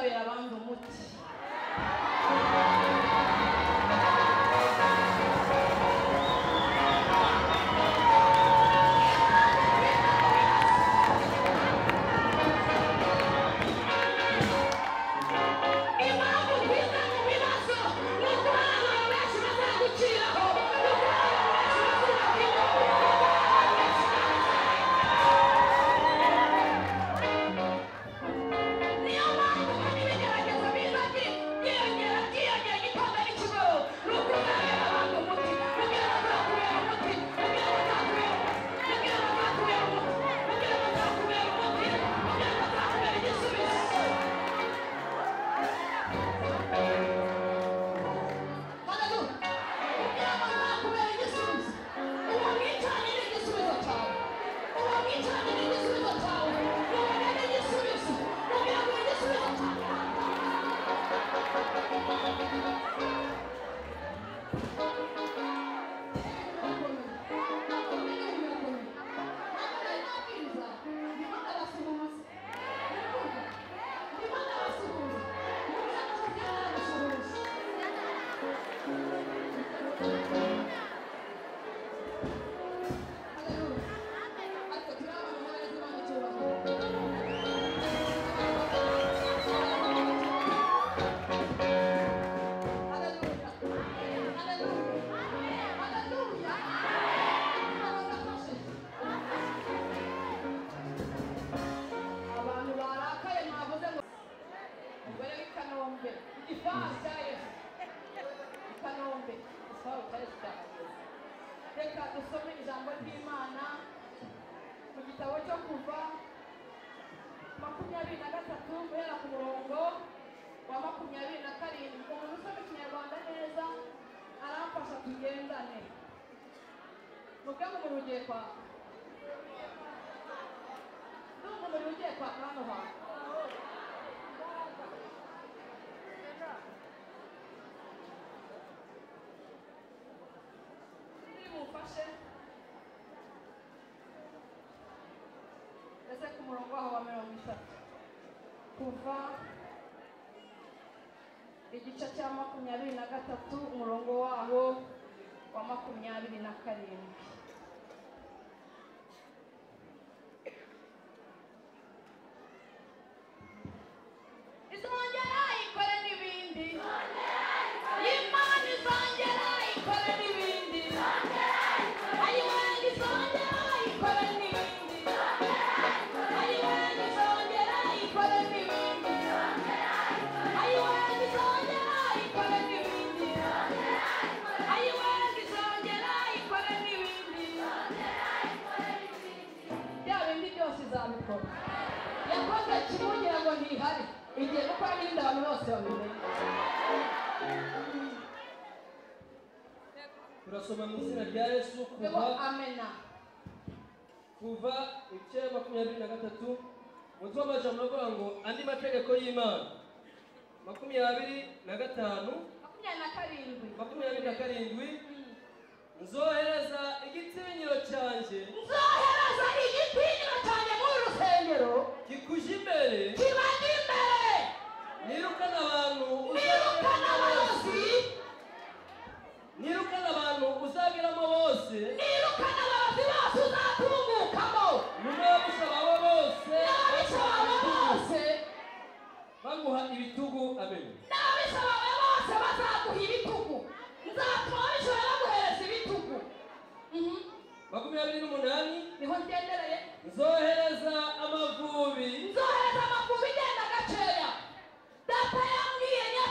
Uzabera abandi umuti. Impamvu twiza mu bibazo ni uko hari abantu benshi bazaguciraho, ni uko hari abantu benshi bazubaka ingo, ni uko hari abantu benshi. Niyo mpamvu kandi ibigeragezo biza byiyongera byiyongera igitondo n'ikigoroba, ni uko uzabera abandi umuti. Mubwire bazakubera umuti, mubwire bazakubera umuti, mubwire bazakubera umuti, mubwire bazakubera umuti, mubwire bazakubera igisubizo. Haleluya. Mubwire bazakubera igisubizo. Uwo mwicaranye ni igisubizo cyawe. Uwo mwicaranye ni igisubizo cyawe. Mubone ni igisubizo. Mubwire ngo igisubizo cyawe. Hallelujah. Hallelujah. Hallelujah. Abantu barakaye mwavuze ngo umugore w'i Kanombe, igifaru cya Yesu. I Kanombe, igifaru cya Yesu cyahageze. Reka dusome ijambo ry'Imana mu gitabo cyo Kuva 23, guhera ku murongo wa 27. Umuntu usoma Ikinyarwanda neza aramfasha tugendane. Muvuge ngo umuriro ugiye kwaka. Ndumva umuriro ugiye kwaka hano hantu. Nimumfashe ndetse ku murongo waho wa 30. Kuva igice cya 23, umurongo waho wa 27. Izongera ikore n'ibindi. Imana izongera ikore n'ibindi. Ayiwenga izongera ikore n'ibindi. Ayiwenga izongera ikore n'ibindi. Ayiwenga izongera ikore n'ibindi. Ayiwenga izongera ikore n'ibindi. Bya bindi byose izabikora. Yakoze kimwe ugira ngo ntihari, igiye gukora n'ibindi abantu bose babimenye. Turasoma mu izina rya Yesu. Ngo Kuva amena. Kuva ibice 23, umutwe w'amajambo uravuga ngo andi mategeko y'Imana. 25, 27. 27. Nzohereza igitinyiro cyanjye, Nzohereza igitinyiro cyanjye muri uru rusengero, kikuje imbere, kibajya imbere, nirukana abantu nirukana abarozi, nirukana abantu uzageramo bose, nirukana abarozi bose uzatungukamo, nyuma y'ababisha bawe bose, n'ababisha bawe bose, baguha ibitugu. Amen. N'ababisha bawe bose bazaguha ibitugu. Nzatuma ababisha bawe baguhereza ibitugu. 28. Niho ngendereye. Nzohereza amavubi, Nzohereza amavubi. Igenda gakeya. Data yambwiye niyo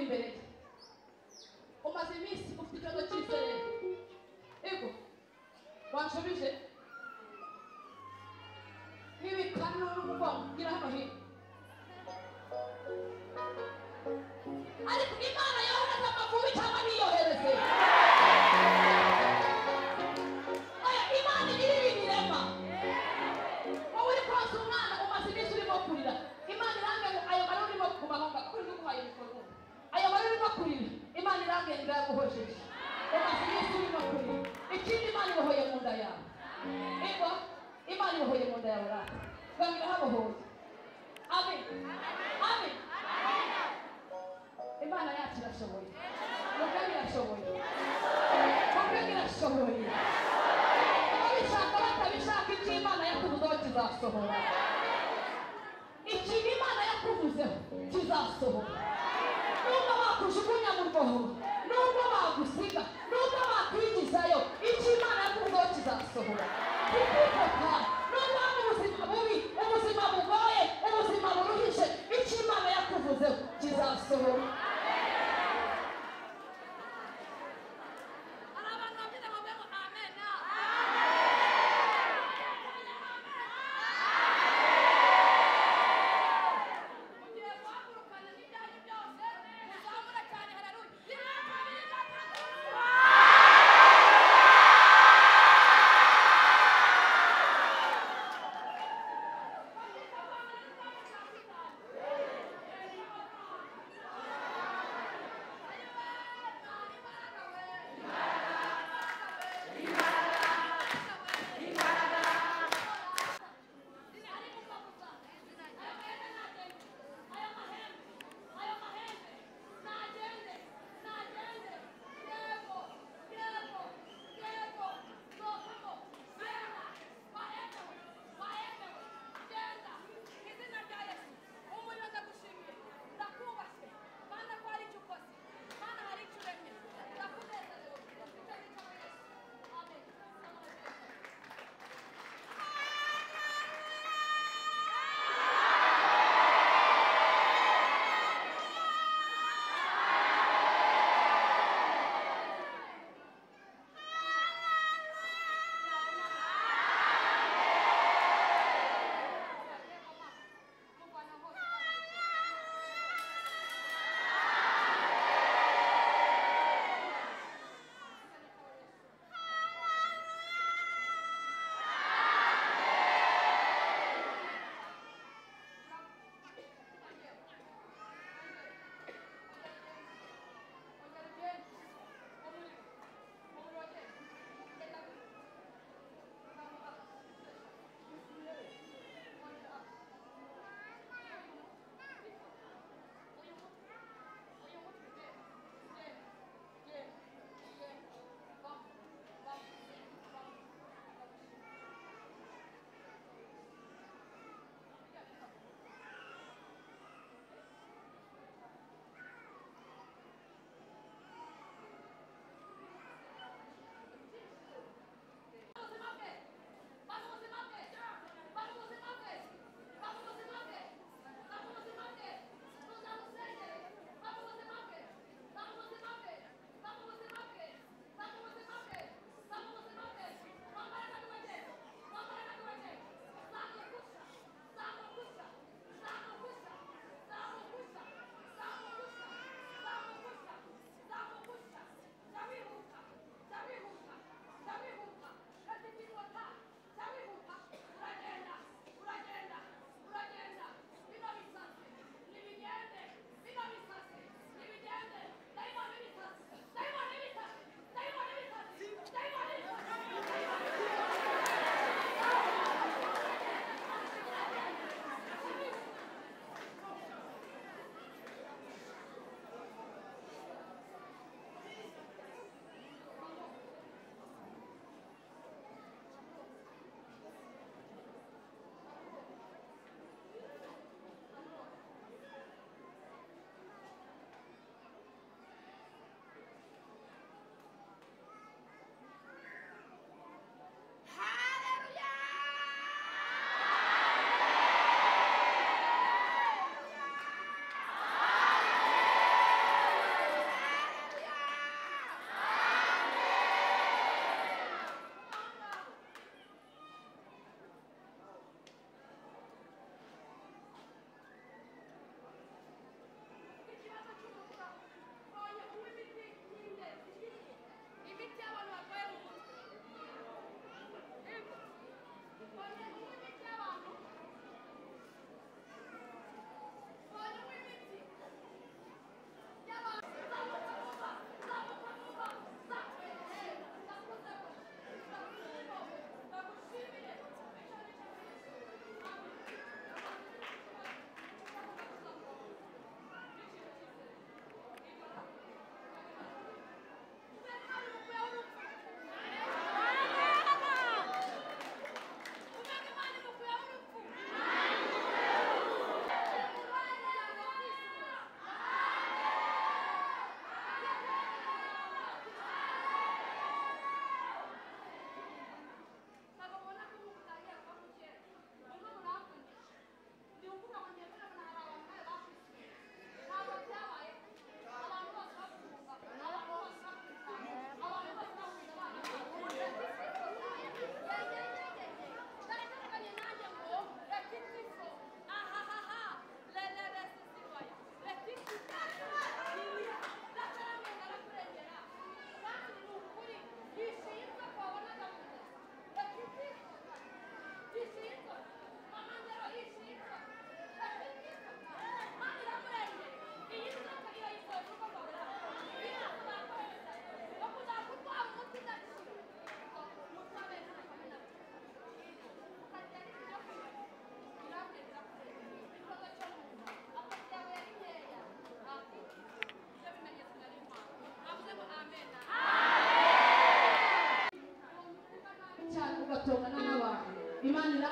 Imbere ye umaze iminsi ufite ikibazo cy'isereri. Ego, wanshubije n'ibikanu n'umugongo, gira hano hino. Ariko Imana yohereza amavubi cyangwa ntiyohereze? Oya, Imana igira ibintu irema. Wowe uri konsa umwana, umaze iminsi urimo kurira, Imana irange ngo ayo marira urimo kumaho ngaho uri guhaye ibikorwa, ayo marira urimo kurira, Imana irange ngo irayaguhojeje. Umaze iminsi urimo kurira. Ikindi, Imana ibohoye mu nda yawe. Ego, Imana ibohoye mu nda yawe rata bwangira habohoye. Amen, amen. Imana yacu irashoboye. Mugabo irashoboye, mugabo irashoboye. Ababishaka batabishaka, icyo Imana yakuvuzeho kizasohora. Ikintu Imana yakuvuzeho kizasohora. Nubwo bakujugunya mu rwobo, nubwo bagusiga, nubwo bakwigizayo, icyo Imana yakuvuzeho kizasohora. Kuko nubwo waba ubuzima bubi, ubuzima bugoye, ubuzima buruhije, icyo Imana yakuvuzeho kizasohora. Hari abantu babyina bavuga ngo amen. Mugiye guhagurukana n'ibyanyu byose, muzamura cyane haleluya. Rimwe, kabiri, gatatu.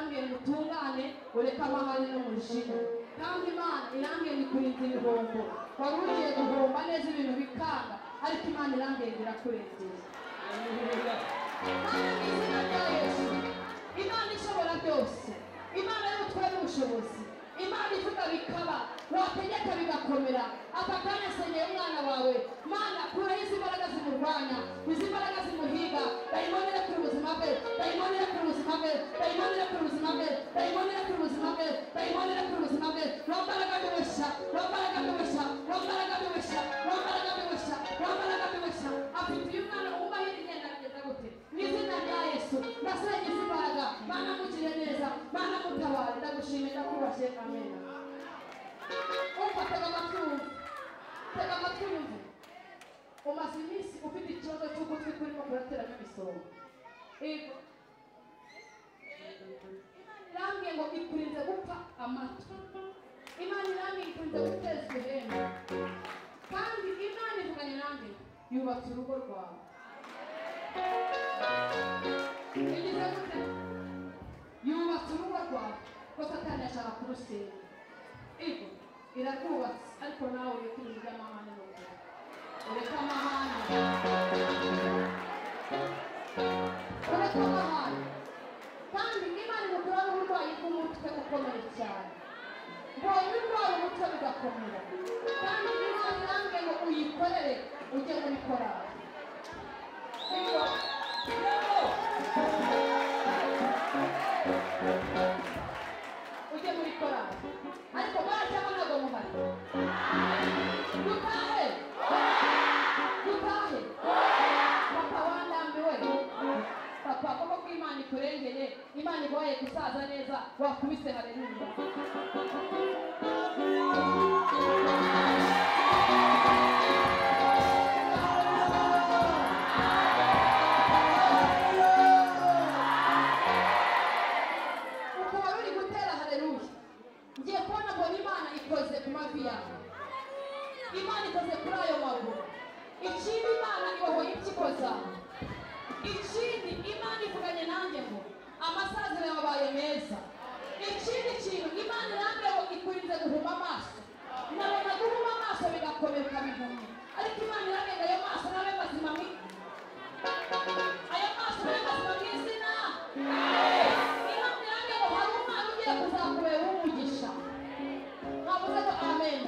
irambwiye ngo utungane ureke amahane n'umujinya. Kandi Imana irambwiye ngo ikurinze ibihombo. Wari ugiye guhomba neza ibintu bikanga, ariko Imana irambwiye ngo irakurengera. Mana mu izina rya Yesu, Imana ishobora byose, Imana y'ubutware n'ubushobozi, Imana ivuga bikaba, wategeka bigakomera. Aka kanya nsengeye umwana wawe, Mana kuraho izi mbaraga zimurwanya, izi mbaraga zimuhiga, dayimoni irekura ubuzima bwe, dayimoni irekura ubuzima bwe, dayimoni irekura ubuzima bwe, dayimoni irekura ubuzima bwe, dayimoni irekura ubuzima bwe. Wa mbaraga mbibeshya, wa mbaraga mbibeshya, wa mbaraga mbibeshya, wa mbaraga mbibeshya, wa mbaraga mbibeshya. Afite uyu mwana wubaha igenda bigeza gute? Mu izina rya Yesu ndasenya izi mbaraga, Mana mugire neza, Mana mutabare, ndagushimiye, ndakubashye, amen. Umva, tega amatwi wumve, tega amatwi wumve. Umaze iminsi ufite ikibazo cy'ugutwi kurimo kurateramo imisonga. Yego. Imana irambwiye ngo ikurinze gupfa amatwi. Imana irambwiye ikurinze gutezwa ihembe. Kandi Imana ivuganye nanjye yubatse urugo rwawe. Igize gute? Yubatse urugo rwawe ko Satani yashaka kurusenya. Ego, irakubatse ariko nawe ureke ibintu by'amahane n'ubugome. Ureke amahane. Ureke amahane. Kandi Imana igukuraho uburwayi bw'umutwe ukomeye cyane. Mbonye urwara umutwe bigakomera. Kandi Imana irambwiye ngo uyikorere ujye muri korali. Ego. Ujye muri korali. Ariko mwaracyangwa ntabwo muhari. Dutahe! Dutahe! Papa wandambiwe. Papa koko ko Imana ikurengeye, Imana iguhaye gusaza neza, wakubise haleluya. Uko wari uri gutera haleluya, ngiye kubona mbona Imana ikoze ku mavi yawe. Imana ikoze kuri ayo maguru. Ikindi Imana ibohoye impyiko zawe. Ikindi Imana ivuganye nanjye ngo amasaziro yabaye meza. Ikindi kintu Imana irambwiye ngo ikurinze guhuma amaso. Nabona guhuma amaso bigakomera ukabihumya. Ariko Imana irambwiye ngo ayo maso nabe mazima mu ayo maso nabe mazima mu izina. Imana irambwiye ngo hari umwana ugiye kuzakubera umugisha. Mwavuze ngo amen.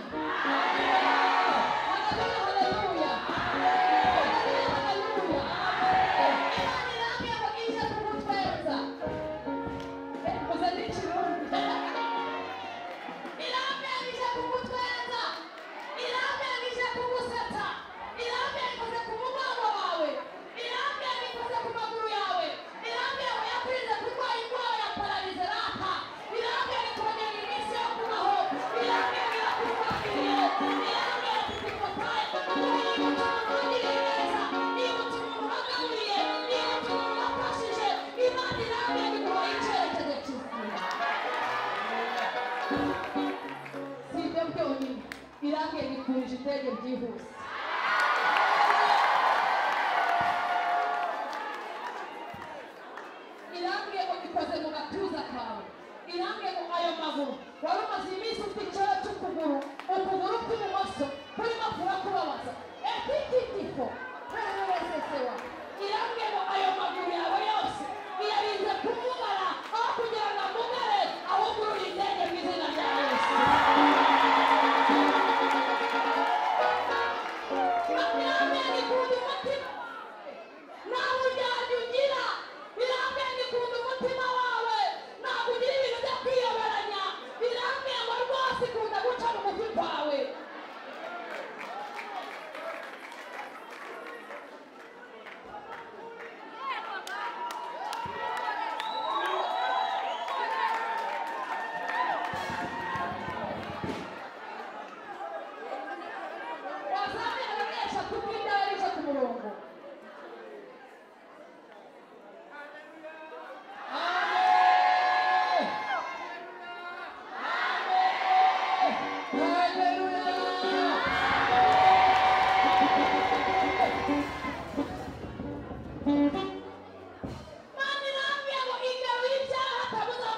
Haleluya, haleluya. Haleluya, haleluya. Imana irambwiye ngo ije kugutwenza. Mvuze n'ikirundi. Irambwiye ngo ije kugutwenza. Irambwiye ngo ije kugusetsa. Irambwiye ngo ikoze ku mugongo wawe. Irambwiye ngo ikoze ku maguru yawe. Irambwiye ngo yakurinze kurwara indwara ya pararize rata. Irambwiye ngo ikongera iminsi yo kubaho. Irambwiye ngo irakurwaniye. Irambwiye ngo ifite ikotaye. Yibutse umuntu wagiriye neza. Yibutse umuntu wagaburiye. Yibutse umuntu wafashije. Imana irambwiye ngo iguhaye icyerekezo kizima. Si ibyo byonyine, irambwiye ngo ikurije indege byihuse. Irambwiye ngo ikoze mu gatuza kawe. Irambwiye ngo ayo maguru wari umaze iminsi ufite ikibazo cy'ukuguru, ukuguru kw'ibumoso kurimo kurakubabaza. Etititiko wewewesesewa. Irambwiye ngo ayo maguru yawe yose iyarinze kumugara, aho kugira ngo amugare, ahubwo urure indege mu izina rya Yesu. Irambwiye ngo ikunda umutima nawe uryarya ugira. Irambwiye ngo ikunda umutima wawe, ntabwo ugira ibintu byo kwiyoberanya. Irambwiye ngo rwose ikunda guca bugufi kwawe. Wazamye eshatu bw'indaya ije ku murongo. Mana irambwiye ngo igaruye ibyaha atabuza.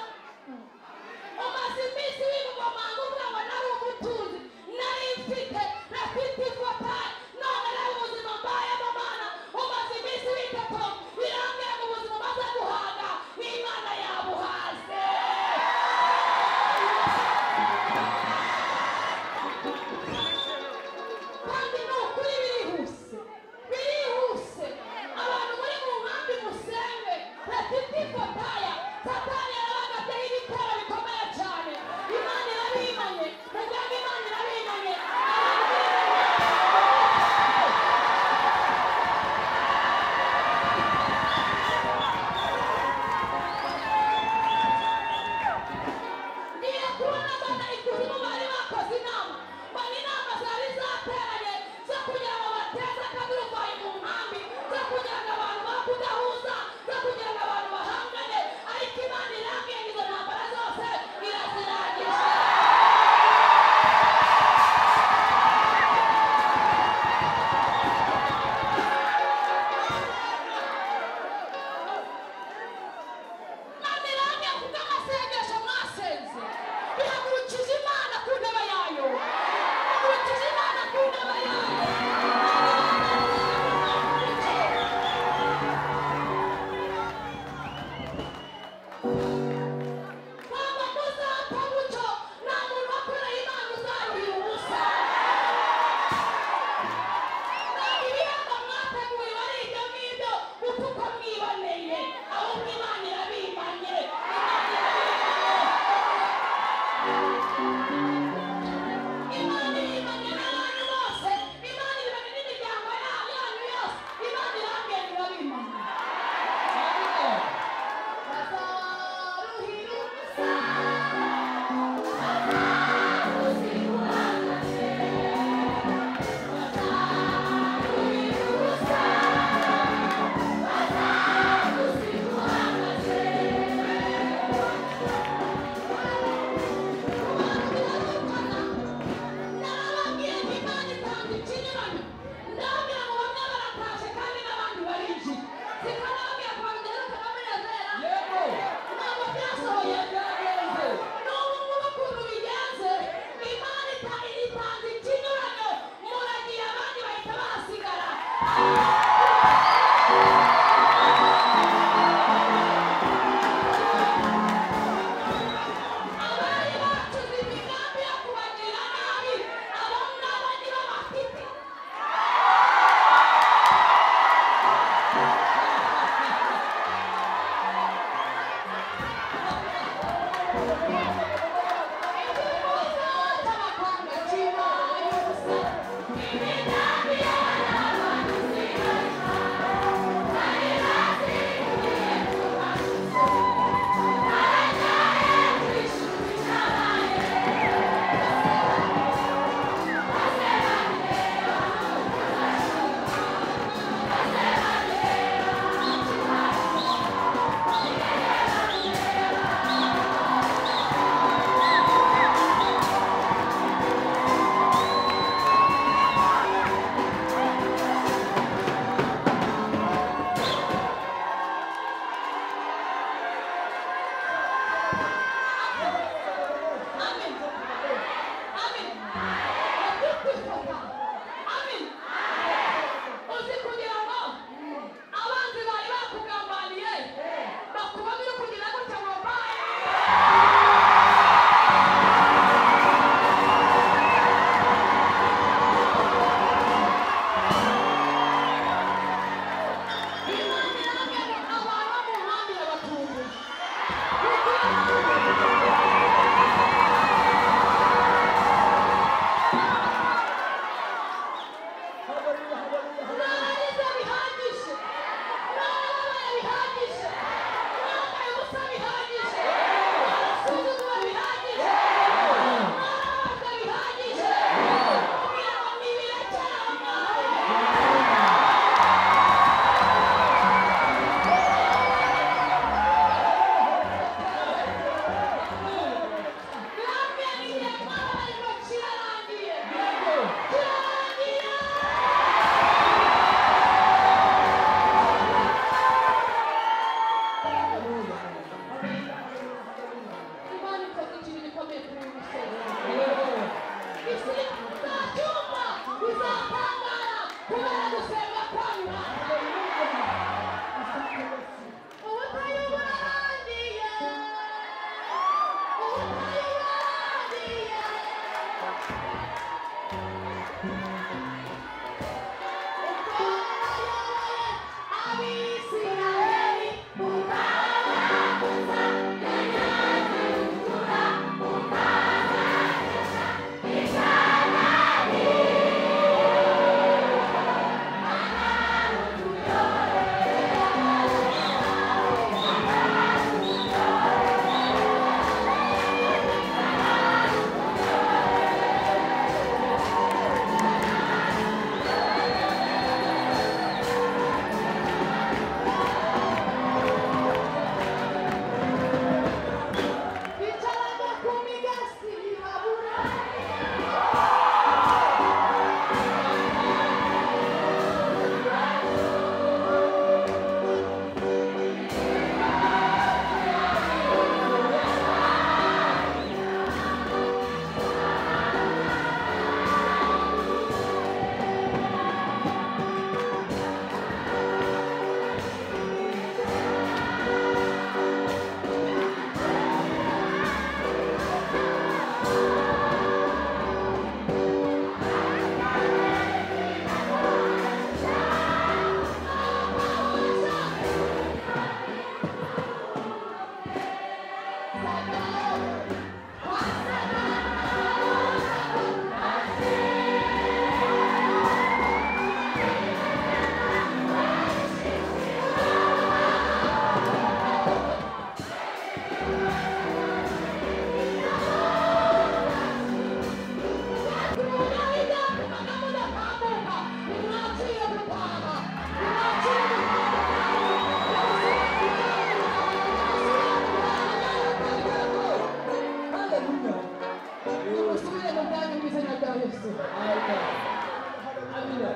Yesu.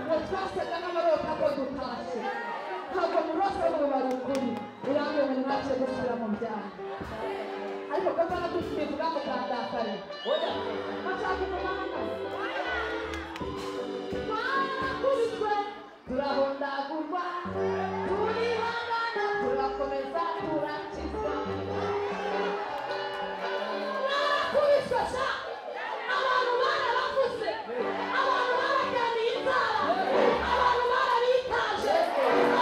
Ngo twasaga n'abarota ko dutashye, ntabwo murose ngo bari ukuri, irambye ngo ntacyo gusubira mu byaha. Ariko ko mbona tubivuga mukandakare, bashaka kuguma hano. Twarakubiswe, turahondagurwa, turihangana, turakomeza, turakizwa. Mwarakubiswe sha! Abantu barabavuze, abantu barajyaniye inzara, abantu barabitaje,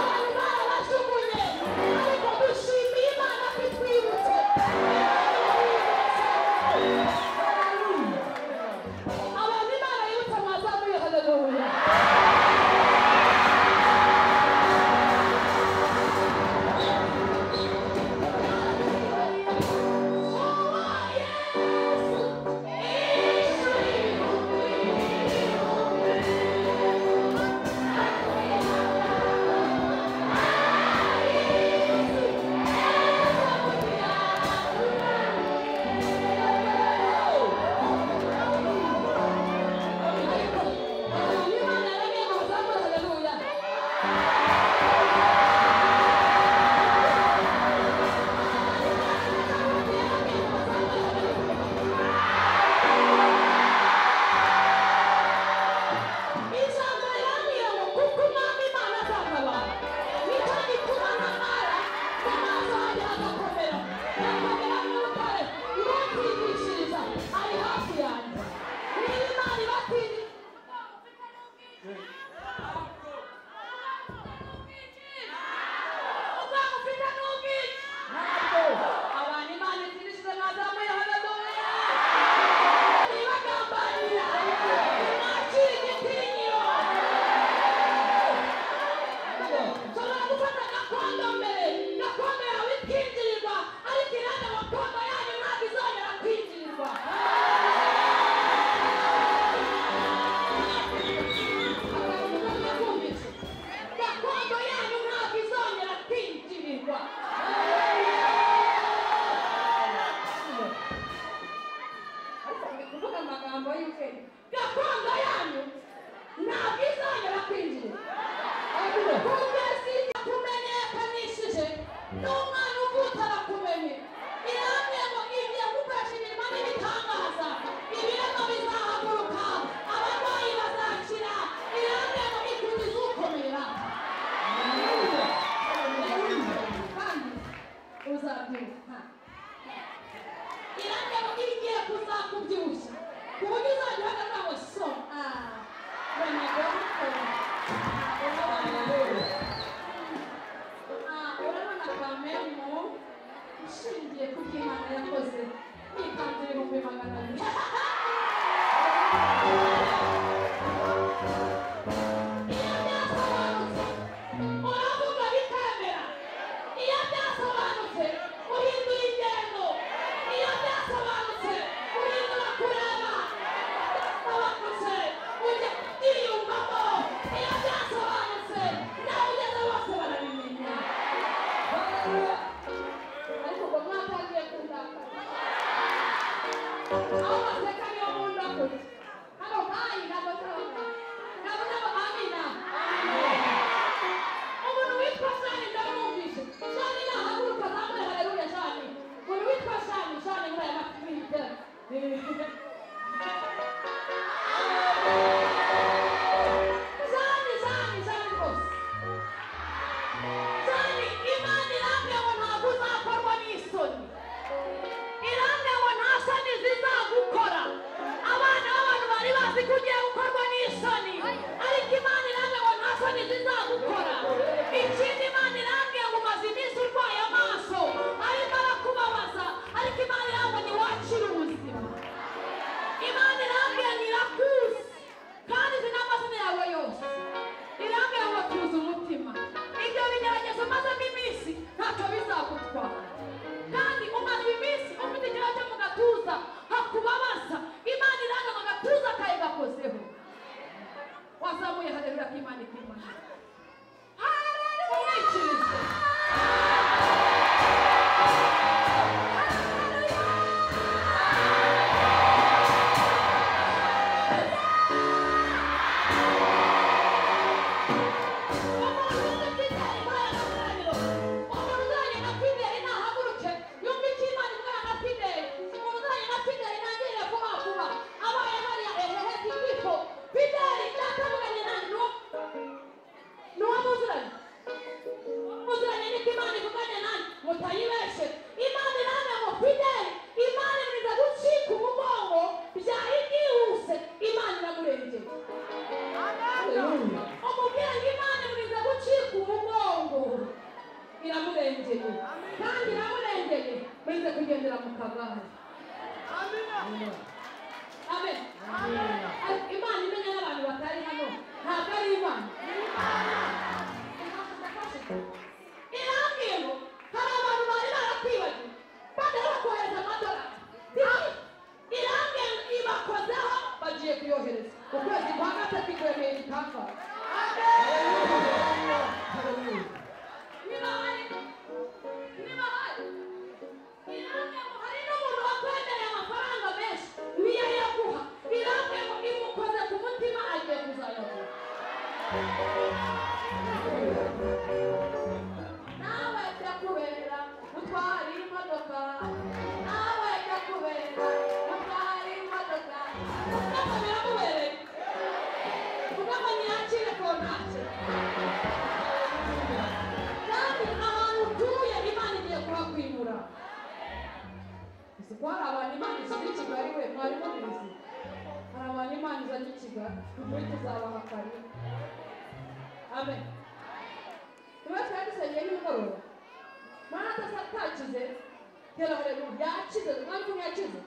abantu barabajugunye, ariko dushimiye Imana ko itwibutse. Abantu Imana yibutse mwazamuye haleluya. Imana yaremye ngo bazamure haleluya. Ijambo rirambwira ngo kuko Umwami Imana azatabara, nicyo gituma ntamara, mu maso hanjye hagakomera, hagakomera nk'urutare, n'utwigishiriza ari hafi yanjye. Niba Imana ibatindi ubwangu ufite n'ubwinshi, abantu Imana itindishije mwazamuye haleluya. Ntibagambanira, mwakire igitinyiro. Nshobora gufata gakondo mbere, gakondo yawe ikinjirirwa, ariko iranga gakondo yanyu ntabwo izongera kwinjirirwa. Gakondo yanyu ntabwo izongera kwinjirirwa. Ariko ndi kuvuga amagambo y'ubwenge. Gakondo yanyu ntabwo izongera kwinjirirwa. Kugeza kumenyekanishije n'umwana uvutse arakumenye. Irambwira ngo igiye gukoresha imirimo n'ibitangaza, ibirema bizahaguruka, abarwayi bazakira. Irambwira ngo ikugize ukomera kandi uzabyibuha. Irambwira ngo igiye kuzakubyibushya ku buryo uzajya uhagarara ngo so urabona kamemu ushingiye ku byo Imana yakoze nikanze 200,000. Iyo byasobanutse uravuga bikemera, iyo byasobanutse uhindura ingendo, iyo byasobanutse uhindura kureba, byasobanutse ujya kubyiyumvamo, iyo byasobanutse nawe ugeze bose barabimenya. Ariko ubwo mwatangiye kundakara, aho baseka niyo nkunda kujya. Hano bayi ntabwo turabona, ntabwo nabo amina. Umuntu witwa Shani ndamwumvise. Shani nahaguruka azamure haleluya. Shani, umuntu witwa Shani, Shani muri aya matwite. Shani, Shani, Shani rwose. Shani, Imana irambwira ngo ntabwo uzakorwa n'isoni. Irambwira ngo nta soni zizagukora. Abana b'abantu bari bazi ko ugiye gukorwa n'isoni, ariko Imana irambwira ngo nta soni zizagukora. Ikindi Imana irambwira ngo umaze iminsi urwaye amaso arimo arakubabaza, ariko Imana irambwira ngo ntiwakire ubuzima. Imana irambwira ngo irakuzi kandi izi n'amazina yawe yose. Irambwira ngo tuzi umutima. Ibyo bigeragezo umazemo iminsi ntacyo bizagutwara. Kandi umaze iminsi ufite ikibazo cyo mu gatuza hakubabaza, Imana iranga ngo agatuza kawe gakozeho. Wazamuye haleluya ko Imana ikwimana. Umwikirize. yohereza ukwezi kwa gatatu ikuremeye igitangaza. Niba hari hari n'umuntu wakwemereye amafaranga menshi niyo yaguha, irambwe ngo imukoze ku mutima agiye kuzayaguha. Nawe jya kubera utwara imodoka, nawe jya kubera utwara imodoka. Kuko biramubereye, kuko ntiyakire kontake. Kandi ahantu utuye Imana igiye kuhakwimura. Uzi ko hari abantu Imana ishyize i Kigali we, mwari mubizi? Hari abantu Imana izanye i Kigali, muri tuzabaha kare. Amen. Tuba twari dusengeye nimugoroba. Mana atakize, tera haleluya, yakize, mwari kumwe yakize.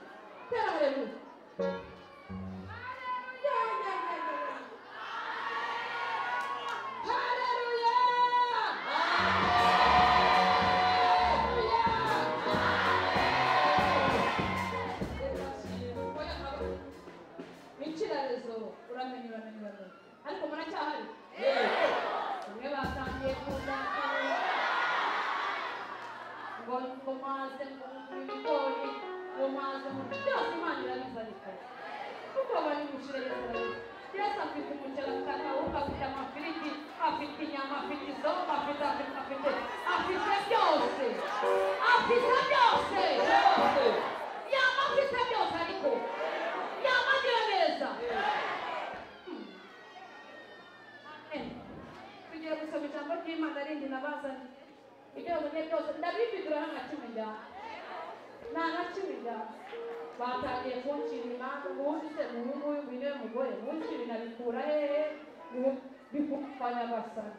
Tera haleluya. Haleluya! Ikirarezo uramenye uramenye uramenye, ariko muracyahari. Bamwe batangiye kuzakara ngo ngo maze ngo ibigori ngo maze ngo byose Imana irabizi, ariko kuko bari mushire Yesu arabizi. Yesu afite umuceri, afite akawunga, afite amafiriti, afite inyama, afite isombe, afite afite afite afite byose, afite byose, yaba afite byose, ariko yaba agira neza. Amen. Tugiye gusoma ijambo ry'Imana rindi nabazaniye. Ibyo babonye byose ndabifite nta na kimwe njyana, nta na kimwe njyana. Batangiye kuncira imanza, ubundi se muhungu w'uyu niwe mugore muncira nabikura hehe? Bikupfa Nyagasani.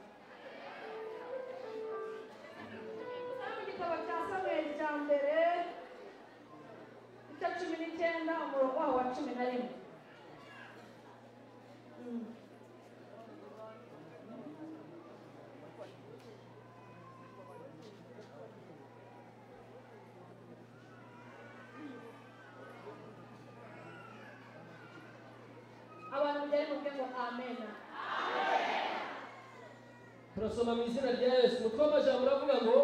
Mu gitabo cya Samweli cya mbere igice 19 umurongo waho wa 11. Abantu mujyane muvuge ngo amena. Turasoma mu izina rya Yesu. Umutwe w'amajambo uravuga ngo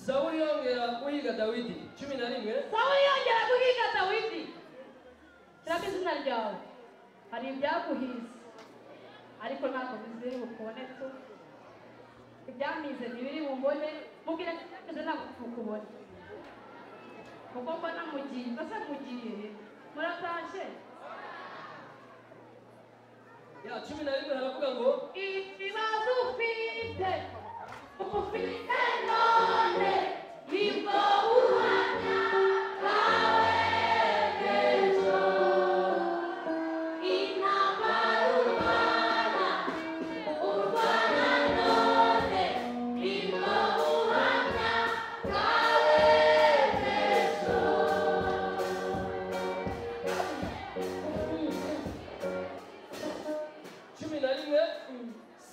Sawuli yongera guhiga Dawidi. 11. Sawuli yongera guhiga Dawidi. Shyiramo izina ryawe. Hari ibyaguhize ariko ntabwo biziri bukubone tu. Ibyamize ntibiri bumbone, mubwire ko ibyamize ntabwo bukubone. Kuko mbona mugiye, mbese mugiye he? Muratashye? Ya 11 haravuga ngo ibibazo ufite ufite none nibwo buhamya bwawe bw'ejo. Intambara urwana urwana none nibwo buhamya bwawe bw'ejo. 11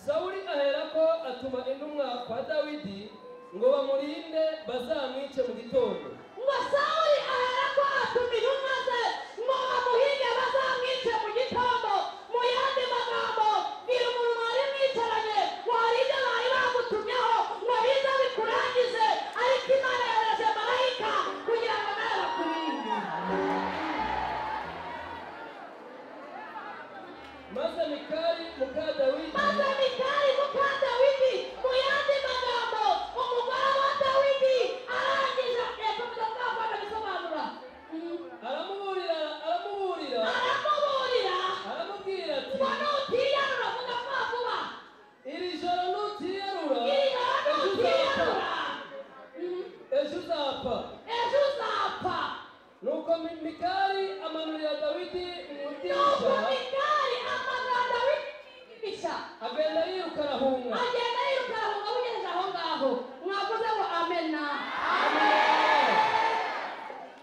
Sawuli aherako atuma intumwa kwa Dawidi ngo bamurinde bazamwice mu gitondo. Ngo Sawuli aherako atuma intumwa ze ngo bamuhige bazamwice mu gitondo. Mu yandi magambo, bwira umuntu mwari mwicaranye ngo hari ibyo bari bagutumyeho ngo bize bikurangize, ariko Imana yohereje marayika kugira ngo nawe bakurinde. Maze Mikali muka Dawidi, Maze Mikali muka Dawidi, mu yandi magambo umugore wa Dawidi arangije yakomeza kuvuga bisobanura. Aramuburira aramuburira Aramuburira aramubwira ati ngo nutiyarura, vuga vuba vuba, iri joro nutiyarura iri joro ejo uzapfa, nutiyarura ejo uzapfa. Ejo uzapfa. Nuko Mikali amanurira Dawidi mu Nuko idirishya, Mikali amanura Dawidi mu idirishya, agenda yiruka arahunga. Agenda yiruka arahunga. Mugejeje aho ngaho mwavuze ngo amena.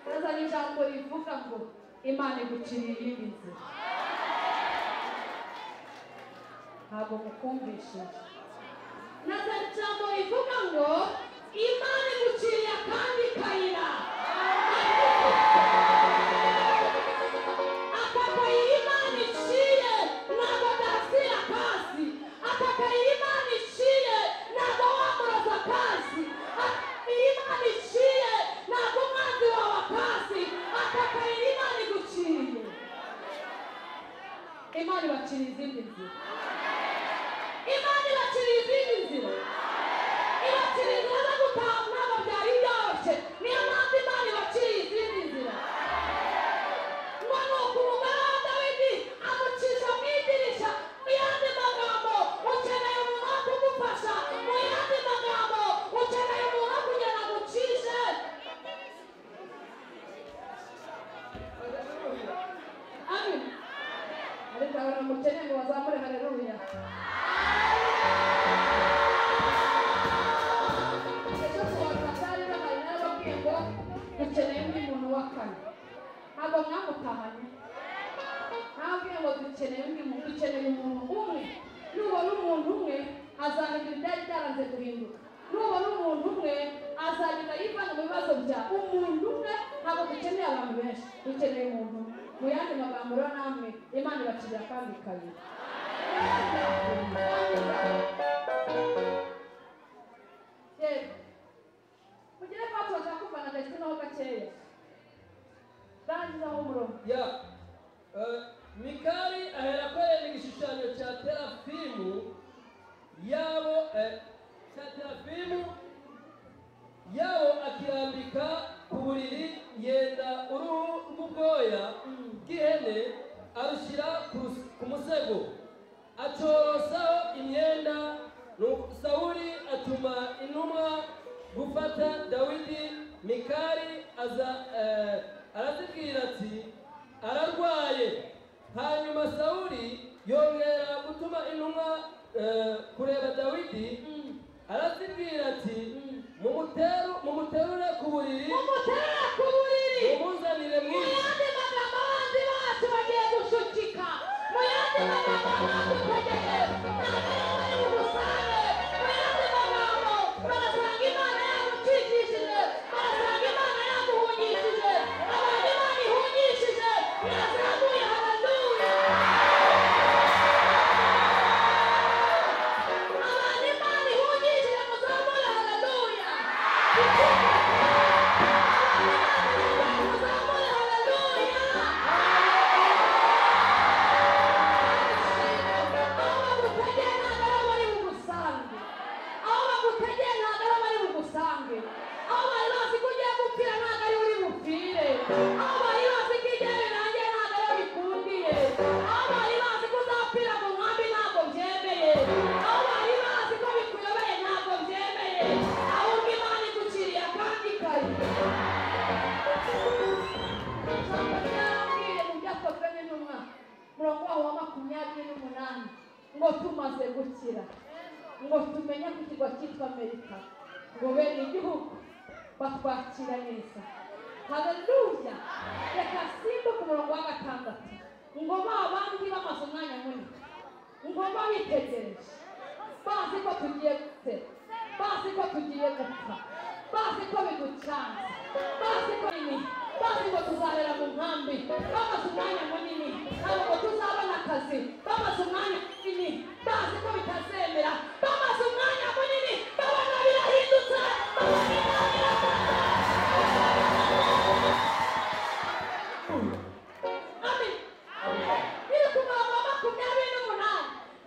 Nazanye ijambo rivuga ngo Imana iguciriye iyindi nzira. Ntabwo mukumvishije. Nazanye ijambo rivuga ngo Imana iguciriye akandi kayira. Aka kayira Imana iciye Imana ibaciriye izindi nzira. Imana ibaciriye izindi nzira. Ibaciriye inzira zo gutaha, ntabwo byari byoroshye. Niyo mpamvu Imana ibaciriye izindi nzira. Ngo ni uku umugore wa Dawidi amucisha mu idirishya. Mu yandi magambo, ukeneye umuntu wo kugufasha. Mu yandi magambo, ukeneye umuntu wo kugira ngo agucishe. Amen. Ariko abantu mukeneye ngo bazamure haleluya. Ejo ku bantu batari bahari narababwiye ngo dukeneye undi muntu wa kane. Ntabwo mwamutahanye. Nababwiye ngo dukeneye undi muntu, dukeneye umuntu umwe. Nubona umuntu umwe azahindura ibyari byaranze guhinduka. Nubona umuntu umwe azagenda yivana mu bibazo bya umuntu umwe. Ntabwo dukeneye abantu benshi, dukeneye umuntu umwe. Mu yandi magambo rero namwe Imana ibaciriye akandi kayira. Yego. Mugire kwa tubashaka kumva na Justin ho gakeya. Rangiza aho umurongo. Ya Mikali aherako yenda igishushanyo cya terafimu yabo, cya terafimu yabo, akirambika ku buriri, yenda uruhu rw'ubwoya bw'ihene arushyira ku musego, acorosaho imyenda. Nuko Sawuli atuma intumwa gufata Dawidi. Mikali aza, arazibwira ati: "Ararwaye." Hanyuma Sawuli yongera gutuma intumwa kureba Dawidi, arazibwira ati: Mumuterure ku buriri, Mumuterure ku buriri. mumuzanire Mu mwice." yandi magambo, abanzi bacu bagiye gushukika. Mu yandi magambo, abadutegeye ntabwo ari bari bugusange. Mu yandi magambo, barasanga Imana yagucikishije, barasanga Imana yaguhungishije. Abantu Imana ihungishije mwazamuye haleluya. Abantu Imana ihungishije muzamure haleluya. Abantu Imana ihungishije muzamure haleluya. Aho bagutegeye ntabwo ari bari bugusange. Aho bagutegeye ntabwo ari bari bugusange. Aho bari bazi ko ugiye gupfira ntabwo ari uri bupfire. Aho bari bazi ko igihe birangiye ntabwo ari bikundiye. Aho bari bazi ko uzapfira mu nkambi ntabwo byemeye. Aho bari bazi ko bikuyobeye ntabwo byemeye. Ahubwo Imana iguciriye akandi kayira. Ijambo ryarambwiye mu Byakozwe n'Intumwa, murongo waho wa 28, ngo tumaze gukira, ngo tumenye ku kirwa cyitwa Amerika, ngo bene igihugu batwakira neza. Haleluya. Reka simba ku murongo wa 6, ngo ba bandi bamaze umwanya munini ngo babitegereje, bazi ko tugiye gutera, bazi ko tugiye gupfa, bazi ko biducanze, bazi ko nini, bazi ko tuzahera mu nkambi, bamaze umwanya munini ntabwo tuzabona akazi, bamaze umwanya munini bazi ko bitazemera, bamaze umwanya munini babona birahindutse, babona Imana irakoze. Amen. Biri ku murongo wa 28.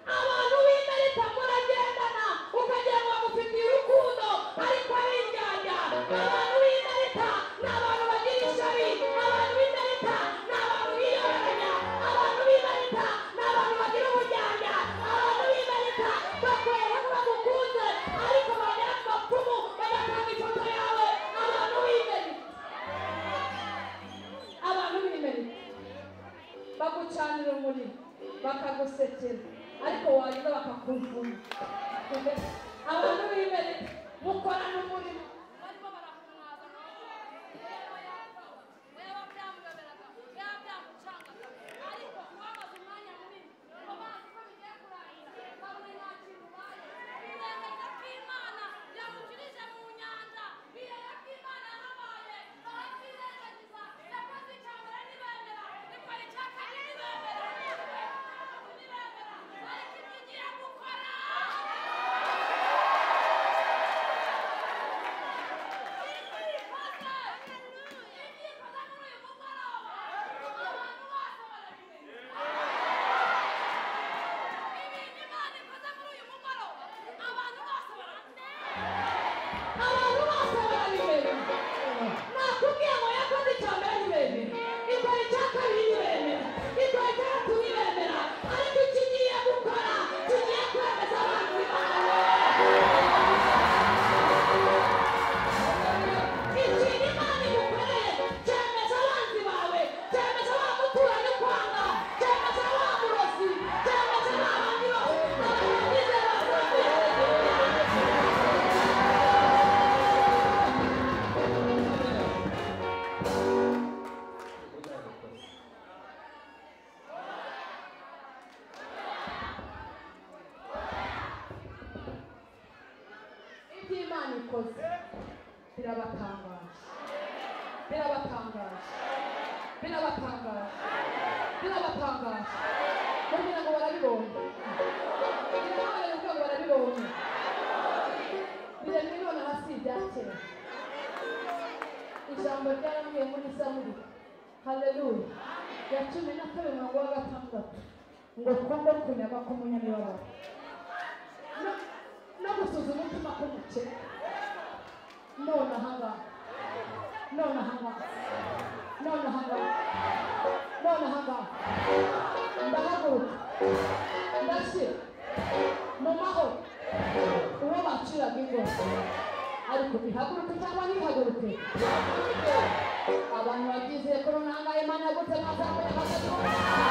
Abantu b'Imerita muragendana ukagira ngo bagufitiye urukundo, ariko ari indyarya. Abantu b'Imerita ni abantu bagira ishyari. Abantu b'Imerita ni abantu biyoberanya. Abantu b'Imerita ni abantu bagira uburyarya. Abantu b'Imerita bakwereka ko bagukunze, ariko bagera ku bapfumu bagatanga ifoto yawe. Abantu b'Imerita, abantu b'Imerita bagucanira umuriro, bakagusekera, ariko warangiza bakakuvuma. Abantu b'Imerita mukorana umurimo. Barimo barakumwaza ngo yaba yapfa, ngo yaba byamuyoberaga, ngo yaba byamucangaga, ariko wamaze umwanya munini ngo bazi ko bigiye kurangira, babona nta kintu ubaye. Biremeza ko Imana yamukirije mu nyanja, bireba ko Imana yahabaye, barabyirengagiza. Yakoze icya mbere ntibemera, ikora icya kabiri ntibemera, ntibemera, ariko ibyo igiye gukora Iby'Imana ikoze birabatangaje, birabatangaje, birabatangaje, birabatangaje. Kugira ngo barabibonye, birabaye ngo barabibonye, biremwe none hasi ibya kera. Ijambo ryarambwiye muri Zaburi, haleluya, ya 12 umurongo wa 6, ngo kumbe kunyama k'umunyamibabaro no gusuzuma umutima k'umukene. None ahangaha, none ahangaha, none ahangaha, none ahangaha, ndahaguruka, ndashyira mu mahoro uwo baciraga ingoma, ariko bihaguruke cyangwa ntihaguruke. Abantu babyizeye ko runaka Imana yagutse mwazamuye amaguru.